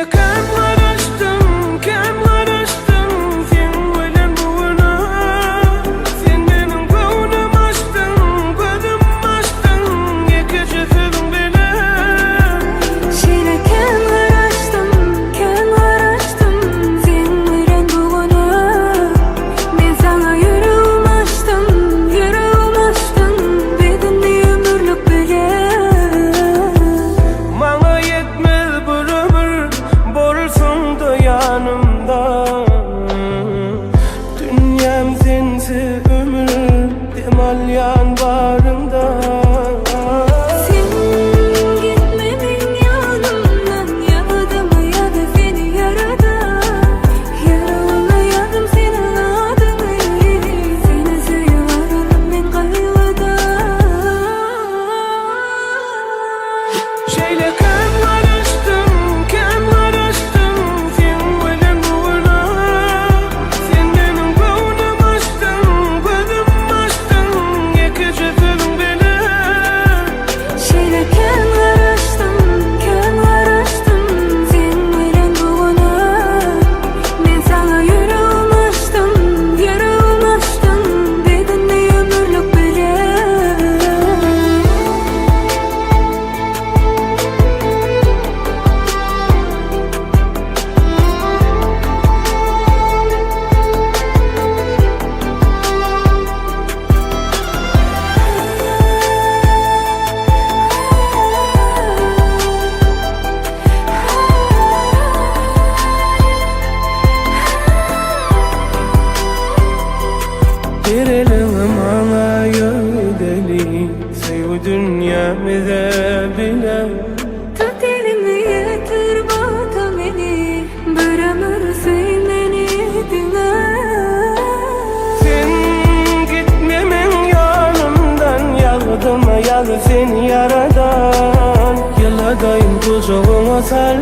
Şeýle kän garaşdym, kän garaşdym Seň bilen bu güne Sen meniň göwnüm açdyň, gözüm açdyň Ýekeje sözüň bilen. Şeýle kän garaşdym, kän garaşdym Seň bilen bu güne Men saňa ýüregim açdym, ýüregim açdym Bedimli ömürlik bile. Maňa ýetmez bir ömür bolsaň-da ýanymda Dünýäm sensiz ömür dem alýan baryňda. Sen gitme meň ýanymdan Ýadyma ýaz seni ýaradan Ýüregime ýazdym seniň adyňy Seni söýüp aryldym men gaýgydan. Şeýle kän garaşdym, kän garaşdym Seň bilen bu güne Sen meniň göwnüm açdyň, gözüm açdyň Ýekeje sözüň bilen. Şeýle kän garaşdym, kän garaşdym Seň bilen bu güne Men saňa ýüregim açdym, ýüregim açdym Bedimli ömürlik bile. Bir eliňi maňa ýöredeli Söýgi dünýämize bile. Tut elimi ýetir bata meni Bir ömür söý meni diňe. Sen gitme meň ýanymdan Ýadyma ýaz seni ýaradan Ýyladaýyn gujagyňa sal.